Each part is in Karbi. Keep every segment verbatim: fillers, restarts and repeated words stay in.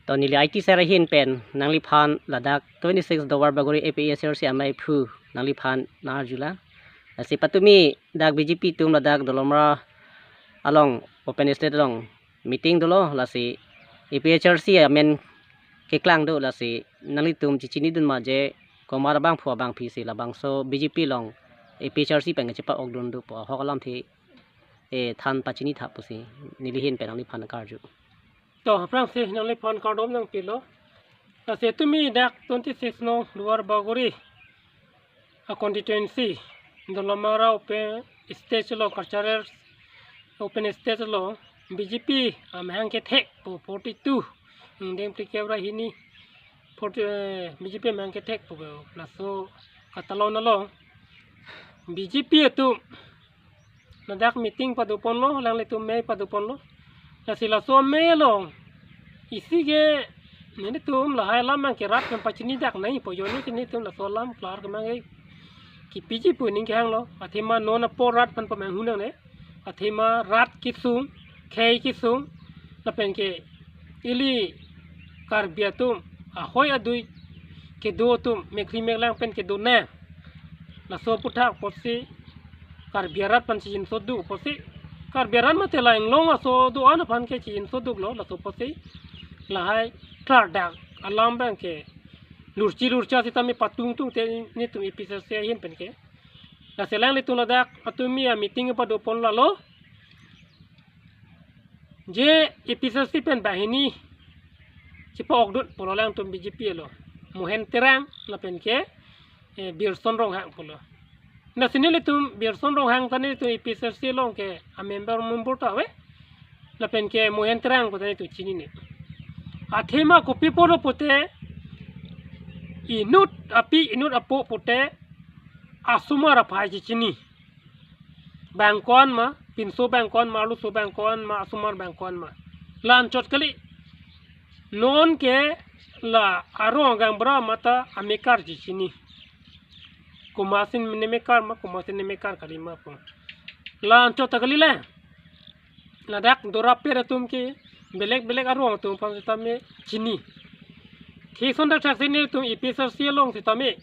To neli I T sir ahin pen nangliphan ladak twenty-six Duarbagori A P H L C amei aphu nangliphan nang-arjulo. Lasi patumi dak B J P atum ladak Dolamara along open stage along meeting dolo, lasi A P H L C amen keklang do, lasi nanglitum chechinidun ma je komat abangphu abangpi si labangso B J P along A P H L C pen kachepa-okdun do pu ahok alamthe, eh, than pachini tha pusi neli ahin pen nangliphan karju. To, aphrangsi nangliphan kardom nangpilo. Lasi tumi dak twenty-six no Duarbagori a constituency Dolamara open stage along, cultural open stage along B J P amahang kethek pu forty-two, ingdeng phlikep ra hini forty, eh, B J P amahang kethek pu laso katalon along B J P atum ladak meeting padoponlo, alanglitum mei padoponlo. Lasi laso amei along isi ke nelitum lahai alam abangke rat pen pachini dak nangji pu ajoine si nelitum laso alam klar kemang ke kipiji pu ning kehanglo. Athema non apor rat pen pamanghu nangne. Athema rat kesung, khei kesung, lapen ke ili Karbi atum ahoi adui kedo atum, mekkri meklang pen kedo nang. Laso aputhak apotsi Karbi arat aphan chijinso duk apotsi, Karbi arat mate la inglong aso do-an aphan ke chijinso duklo, laso apotsi lahai klardak alam abangke lurchi lurcha sitame patung tungte nelitum A P H L C ahin pen ke. Lasi alanglitum ladak patumi ameeting padoponlo. Je A P H L C pen banghini chepa-okdun pulo alangtum B J P along. Mohen Terang lapen ke, eh, Birson Ronghang pulo. Lasi nelitum Birson Ronghang ta nelitum A P H L C along ke a member, member ta ave. Lapen ke Mohen Terang pu ta nelitum chinine. Athema kopi pulo pute inut api inut apo pute asomar aphai chechini. Bang ko-an ma, pinso bang ko-an ma, arloso bang ko-an ma, asomar bang ko-an ma. La anchot kali. Non ke la arong gaonbura mate amekar chechini. Komatsi nemekar ma, komatsi nemekar kalima pu. La anchot ta kali le. Ladak dorapet atum ke belek belek arong atum aphan sitame chini. Thison dak thaksi nelitum A P H L C along sitame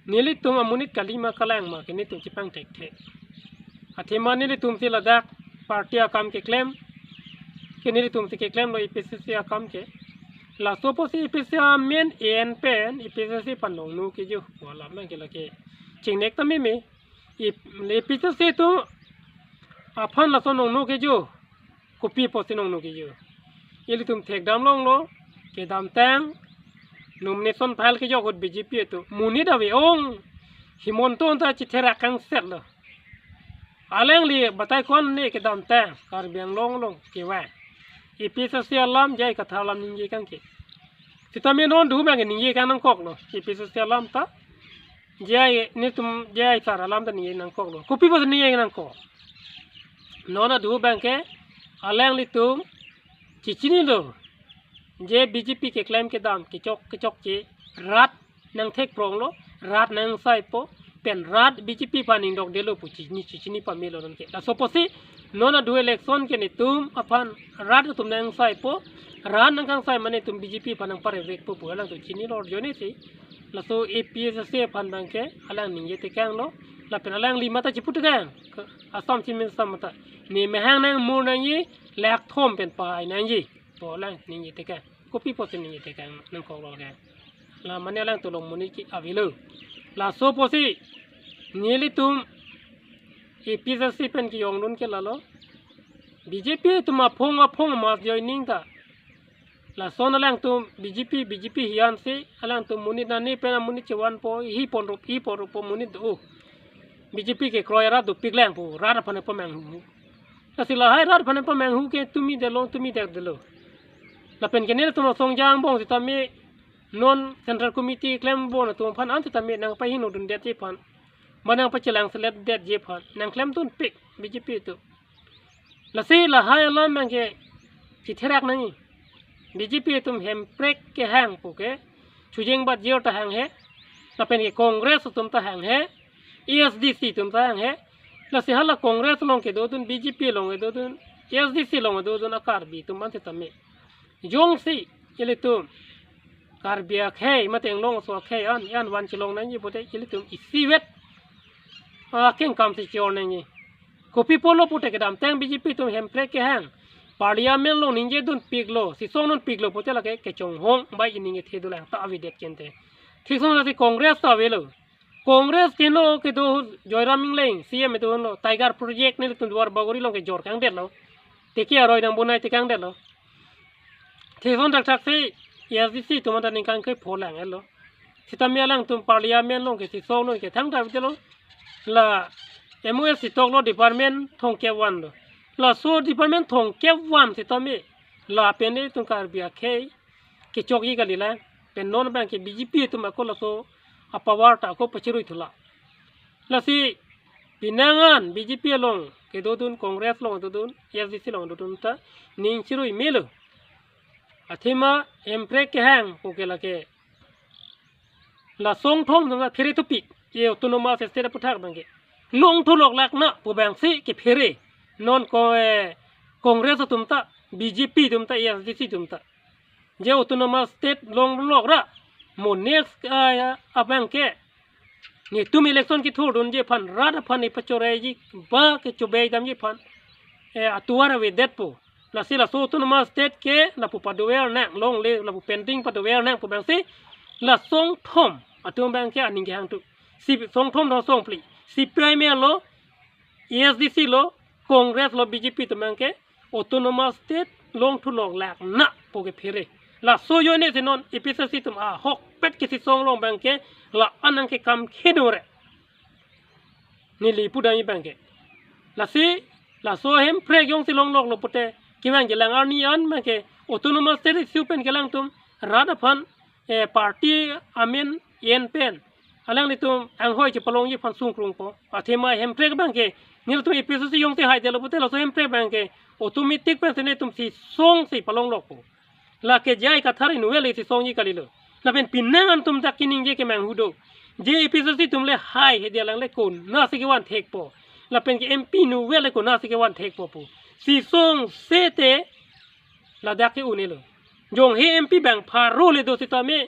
nelitum amonit kalima kalang ma ke nelitum chepangthekthe. Athema nelitum si ladak party akam keklem ke nelitum si keklemlo A P H L C akam ke. Laso apotsi A P H L C amen en pen A P H L C aphan nongno kejo. Wala abangke lake chingnek ta meme. A P H L C atum aphan laso nongno kejo. Kopi apotsi nongno kejo? Ilitum thekdam longlo, kedamtang nomination file kejok ahut B J P atum monit ave-ong, Himanta ta chitherak kangsetlo. Alangli batai ko-an ne kedamtang Karbi Anglong along kevang. A P H L C alam J I Kathar alam ningje kangke. Sitame non du abangke ningje kang nangkoklo. A P H L C alam ta J I, nelitum J I sar alam ta ningje nangkoklo. Kopi apotsi ningje nangkok? Non adu abangke alanglitum chechinilo. Je B J P keklem kedam kechok kechokche rat nangthekpronglo, rat nangsaipo, pen rat B J P aphan ingdokdetlo pu chini, chechini pamelo nonke. Laso apotsi non adu election ke netum aphan rat atum nangsaipo, rat nangkangsai mane netum B J P aphan nangparevekpo pu alangtum chinilo ajoine si. Laso A P H L C aphan abangke alang ningje tekanglo, lapen alangli mate chipu tekang. Assam Chief Minister mate, ne mehang nangmur nangji, lakh thom pen pahai nangji pu alang ningje tekang. Kopi apotsi ningje tekang nangkoklo ke? La mane alangtum along monit ke avelo. Laso apotsi nelitum A P H L C pen kejongdun ke lalo. B J P atum aphong aphong mas joining ta. Lason alangtum B J P, B J P hian si alangtum monit nani pen amonit chevanpo, hipon rup, hipon rup monit do. B J P kekroi arat dopiklang pu, rat aphan pamanghu. Lasi lahai rat aphan pamanghu ke tumi detlo, tumi dekdetlo. Lapen ke nelitum asong jang angbong sitame non Central Committee klembom atum aphan an sitame nangpahinodundetji aphan, ma nangpachelang seletdetji aphan nangklemdunpik B J P atum. Lasi lahai alam abangke chitherak nangji. B J P atum Hemprek kehang pu ke Chojeng Bajir ta hanghe, lapen ke Congress atum ta hanghe, A S D C atum ta hanghe. Lasi hala Congress along kedodun, B J P along kedodun, A S D C along kedodun a-Karbi atum an sitame jongsi ilitum Karbi akhei mate Anglong aso akhei an, an van chelong nangji pute ilitum isivet akengkam si chor nangji. Kopi apotlo pute kedamtang B J P atum Hemprek kehang Parliament along ningje dunpiklo, sisong dunpiklo pute lake kechonghong bai ining kethe dolang ta avedet kente. Thik asonsi Congress ta avelo. Congress keno kedo Joyram Engleng C M kedo lo, Tiger Project nelitum Duar Bagori along kejor kangdetlo. Teke aroi nang bonai tekangdetlo. Thik ason thakthak si A S D C atum anta ningkan kepho lang-etlo. Sitame alangtum Parliament along ke sisong along ke thangta avedetlo. La M O S si toklo department thomkep van lo. Laso department thomkep van sitame lapen itum Karbi akhei kechokji kalilang. Pen non abang ke B J P atum ako laso apower ta ako pachirui thulang. Lasi penang an B J P along kedodun, Congress along dodun, A S D C along dodun ta ning chirui melo. Athema Hemprek kehang pu ke lake la songthom atum ta phere thupik, e autonomous state aputhak abang ke longthu loklak na pu abang si kephere. Non ko, eh, Congress atum ta, B J P atum ta, A S D C atum ta je autonomous state longlok ra, mo next, ah, abang ke netum election kethurdunji aphan, rat aphan ipachoreji ba kechobeidamji aphan, eh, atovar avedetpo. Lasi laso autonomous state ke lapu padover nang, longle lapu pending padover nang pu abang si la songthom atum abang ke aning kehang thu. Si songthom do songphli, C P I M lo, A S D C lo, Congress lo, B J P atum abang ke autonomous state longthu loklak na pu kephere. Laso ajoine si non A P H L C atum ahokpet ke sisong along abang ke la-an nang kekam khedore. Neli pudamji abang ke. Lasi laso Hemprek jongsi longloklo pute kevang kelang arni an abang ke autonomous state issue pen ke alangtum rat aphan, eh, party amen en pen alanglitum anghoi chepalongji aphan sungkrungpo. Athema Hemprek abang ke nelitum A P H L C jongsi haidetlo pute laso Hemprek abang ke automatic pensi netum sisong si palonglokpo. Lake J I Kathar inutvet le sisongji kalilo. Lapen penang an atum dak keningje kemanghu do. Je A P H L C atum le hai hedi alang le konatsi kevan thekpo. Lapen ke M P inutvet le konatsi kevan thekpo pu. Sisong sete ladak ke un-elo. Jong he M P bang pharo le do sitame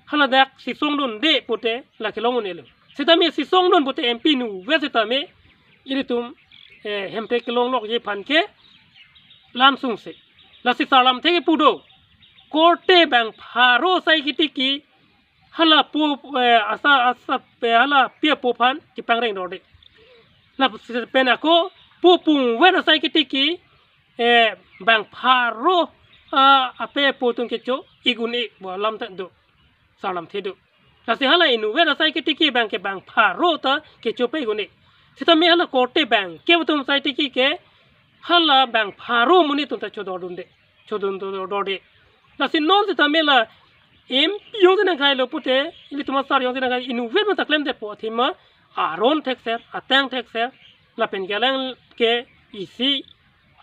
haladak sisong dunde pute la kelong un-elo. Sitame sisong dun pute M P inutvet sitame ilitum, eh, Hemprek kelonglokji aphan ke lam sungse. Lasi sar lamthe kepu do. Korte bang pharo asai ketiki hala pu, eh, asa, asa, eh, hala pi apo aphan kepangreng dorde. Lapen ako pu pungvet asai ketiki, eh, bang pharo, ah, ape apo atum kecho-ik un-e pu alam ta do. Sar lamthe do. Lasi hala inutvet asai ketiki abang ke bang pharo ta kechope un-e. Sitame hala korte bang ke atum asai tiki ke hala bang pharo amonit atum ta chodor dunde. Chodor dun dorde. Lasi non sitame la M P jongsi nangkhailo pute, ilitum asar jongsi nangkhai inutvet ma ta klemdetpo athema aron thekser, ateng thekser, lapen ke alang ke isi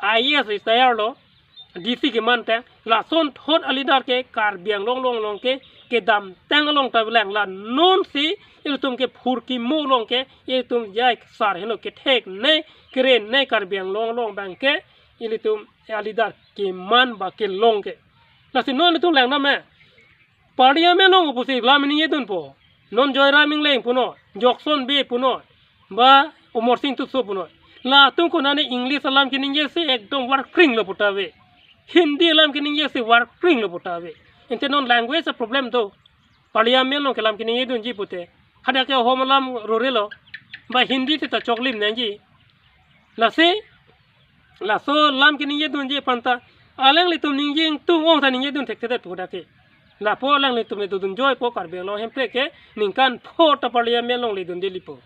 I A S retire lo, D C keman tang, lason thot a-leader ke Karbi Anglong along along ke kedamtang along ta lang, la non si ilitum ke phurkimo along ke ilitum J I sar henlo kethek ne keren ne Karbi Anglong along abang ke ilitum a-leader keman ba kelong ke. Lasi non ilitum lang nam eh. Parliament along pusi lam ningje dunpo. Non Joyram Engleng punon, Jokson Bey punon, ba Amarsing Tisso punon. Latum konane English alam keningje si ekdom warkring lo pu ta ave. Hindi alam keningje si warkring lo pu ta ave. Ante non language a-problem do. Parliament along ke lam keningje dunji pute. Hadak ke ahom alam rorelo. Ba Hindi seta choklim nangji. Lasi laso lam keningje dunji aphan ta alanglitum ningje ingtung ong ta ningje dun thekthedet pu dak ke. Lapu alanglitum le dodun joipo Karbi Anglong Hemprek ke ningkan pho ta Parliament along le dunde lipo.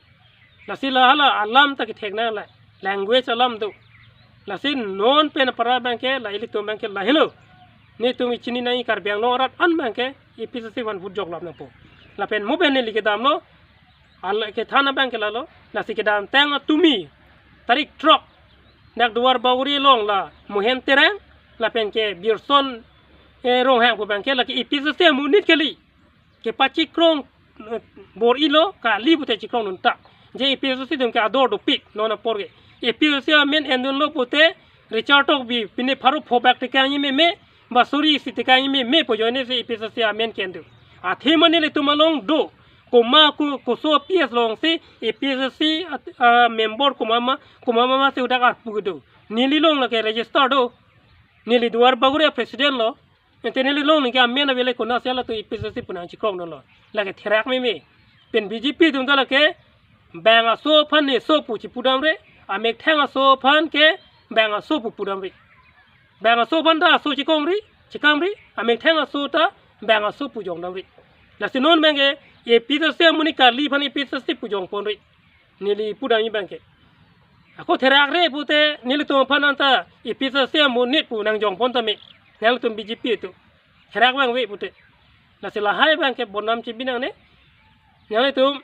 Lasi la hala alam ta kethek nang la language alam do. Lasi non pen apara abang ke la ilitum abang ke la helo. Netum ichini nangji Karbi Anglong arat an abang ke A P H L C aphan vote joklap nangpo. Lapen mo pen neli kedamlo. Hala kethan abang ke lalo, lasi kedamtang atumi, tarik throk, dak Duar Bagori along la Mohen Terang, lapen ke Birson, eh, Ronghang pu abang ke lake A P H L C amonit kali. Kepachikrong, eh, bor-ilo, kali pute chikrong dunta. Je A P H L C atum ke ador dopik, non apor ke. A P H L C amen endunlo pute, Richard Tokbi, pine pharo pho bak tekangji meme, ba suri isi tekang meme pu ajoine si A P H L C amen ke-en do. Athe mane nelitum along do. Komat ko, koso P S along si A P H L C at-, ah, member komat ma, komat ma ma si hadak arpu do. Neli along lake register do. Neli Duar Bagori president lo. Ante neli along ningke amen avele konat si halatum A P H L C pu nangchekrong dunlo. Lake therak meme. Pen B J P atum ta lake bang aso aphan ne aso pu chipudamre, amethang aso aphan ke bang aso pu pudamre. Bang aso aphan ta aso chekongre, chekamre, amethang aso ta bang aso pu jongdamre. Lasi non abangke A P H L C amonit kali aphan A P H L C pu jongponre. Neli pudam abangke. Ako therakre pute nelitum aphan anta A P H L C amonit pu nangjongpon tame. Nanglitum B J P atum. Therak abang ave pute. Lasi lahai abangke bonam chibi nangne. Nanglitum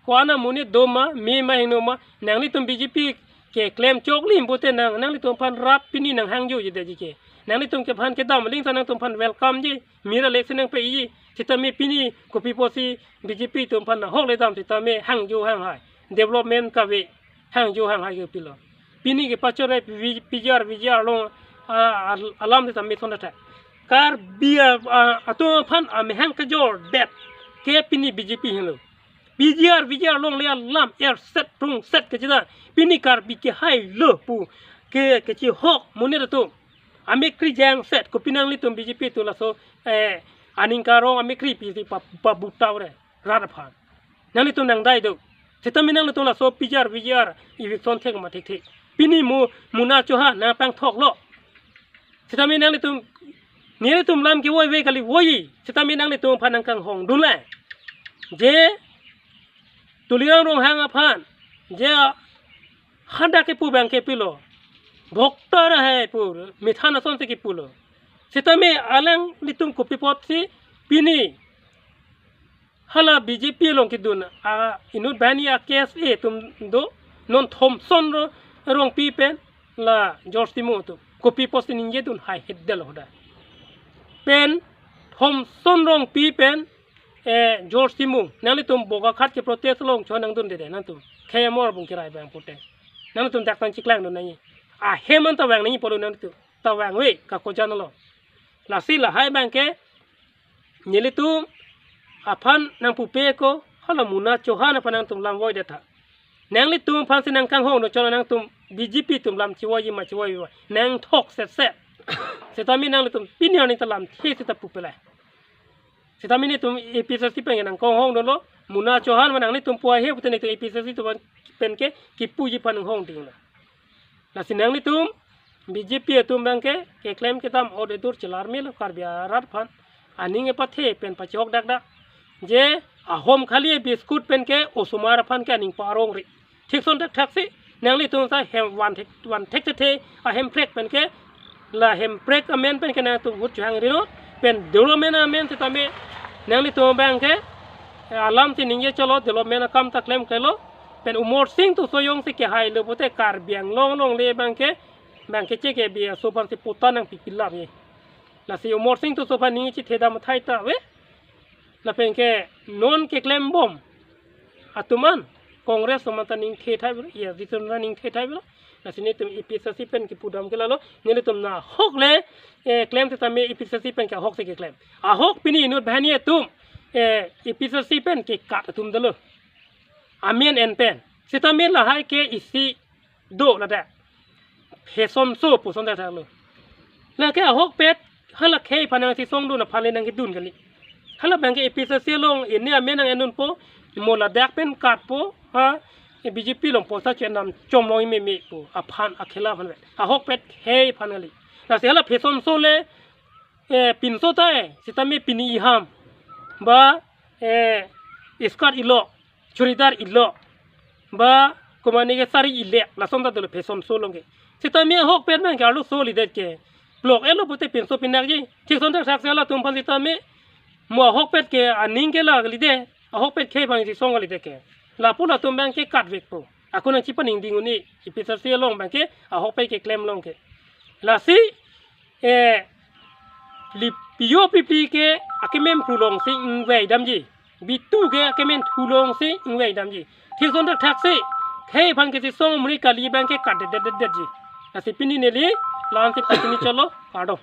ko-an amonit do ma, me ma hingno ma, nanglitum B J P keklem choklim pute nang, nanglitum aphan rap pini nanghangjojedetji ke. Nanglitum ke aphan kedam aling ta nangtum aphan welcome ji. Mir alek si nangpeji. Sitame pini kopi pusi B J P atum aphan nahok le dam sitame hangjo hanghai. Development kave hangjo hanghai ke pilo. Pini kepachor-e P G R, V G R along, ah, al-, alam sitame son thak. Karbi, ah, ah, atum aphan amahang kejordet ke pini B J P henlo. P G R, V G R along le alam erset rungset kejeda. Pini Karbi kehailo pu ke, kechihok monit atum. Amekkri jangset kopi nanglitum B J P atum laso, eh, aning karong amekkri pisi pa, pabutau re rat aphan. Nanglitum nangdai do. Sitame nanglitum laso P G R, V G R eviction thek ma thekthe. Pini mo Muna Chauhan nangpangthoklo. Sitame nanglitum, nelitum lam kevoi ave kali voi. Sitame nanglitum aphan nangkanghongdunlo. Je Tuliram Ronghang aphan je hadak kepu abangke pilo. Bhoktar hai pu, methan asonsi kepulo. Sitame alanglitum kopi apotsi pini hala B J P along kedun a inut banghini a K S A atum do, non Thomson Ro-, Rongpi pen la George Timung atum. Kopi apotsi ningjedun hai hetdetlo hoda. Pen Thomson Rongpi pen, eh, George Timung. Nanglitum Bokakhat ke protest along chonangdunde nangtum. Khei amor bung kirai abang pute. Nangtum dak tang chiklangdun nangji. Ahem anta vang nangji pulo nangtum. Ta vangve kakojan lo. Lasi lahai abangke nelitum aphan nangpupe ko, hala Muna Chauhan aphan nangtum lam voidetha. Nanglitum aphansi nangkanghongdun chot nangtum B J P atum lam chivoiji ma chivoiji ma. Nangthok setset. Sitame nanglitum pini arni ta lamthe seta pupelai. Sitame nelitum A P H L C pen nangkanghongdunlo. Muna Chauhan ma nanglitum pu ahe pute nelitum A P H L C atum pen ke kipuji aphan nanghongdinglo. Lasi nanglitum B J P atum abangke keklem kedam ot edur chelar melo Karbi arat aphan. Aning epathe pen pachihok dakdak. Je ahom khali biscuit pen ke osomar aphan ke aning parongri. Thik son thakthak si nanglitum ta hem van thek, van thek thethe ahem prek pen ke, la hem prek amen pen ke nangtum ahut chohangri non, pen development amen sitame nanglitum abangke alam si ningje cholo development akam ta klemklelo, pen Amarsing Tisso jongsi kehailo pute Karbi Anglong alongle abangke, abangke che ke bi aso aphansi patta nangpipi lamji. Lasi Amarsing Tisso aphan ningje chethedam athai ta ave. Lapen ke non keklembom atum an Congress atum anta ningthe thai avelo, ya, ditum ta ningthe thai avelo. Lasi nelitum A P H L C pen kepudam ke lalo, nelitum nahok le, eh, klem sitame A P H L C pen ke ahok si keklem. Ahok pini inut banghini atum, eh, A P H L C pen kekat atum dolo. Amen en pen. Sitame lahai ke isi do ladak. Phesomso puson thakthaklo. Lake ahokpet hala khei aphan nangchisongdun aphan le nangkedun kali. Hala abangke A P H L C along ini amen nang-endunpo, mo ladak pen katpo, ha, e B J P along poisa chenam chomlong meme pu aphan akhela aphan le. Ahokpet khei aphan kali. Lasi hala phesomso le, eh, pinso tai, sitame pini iham. Ba, eh, skirt ilo, churidar ilo, ba komatne ke sari ile, lason ta dolo phesomso along ke. Sitame ahokpet abangke arloso kalidet ke. Plok-etlo pute pinso pinakji. Thik son thakthak si halatum aphan sitame mo ahokpet ke aning ke la kalide. Ahokpet khei aphan chisong kalidet ke. Lapu latum abangke katvekpo. Ako nangchipaningding un-e, A P H L C along abangke ahokpet keklem along ke. Lasi, eh, li pio pipli ke akemem phulongsi ingvai damji. Bitu ke akemen phulongsi ingvai damji. Thik son thakthak si khei aphan kechisong amonit kali abangke katdetdetdetji. Lasi pini neli la-ansi pachini cholo, kardom.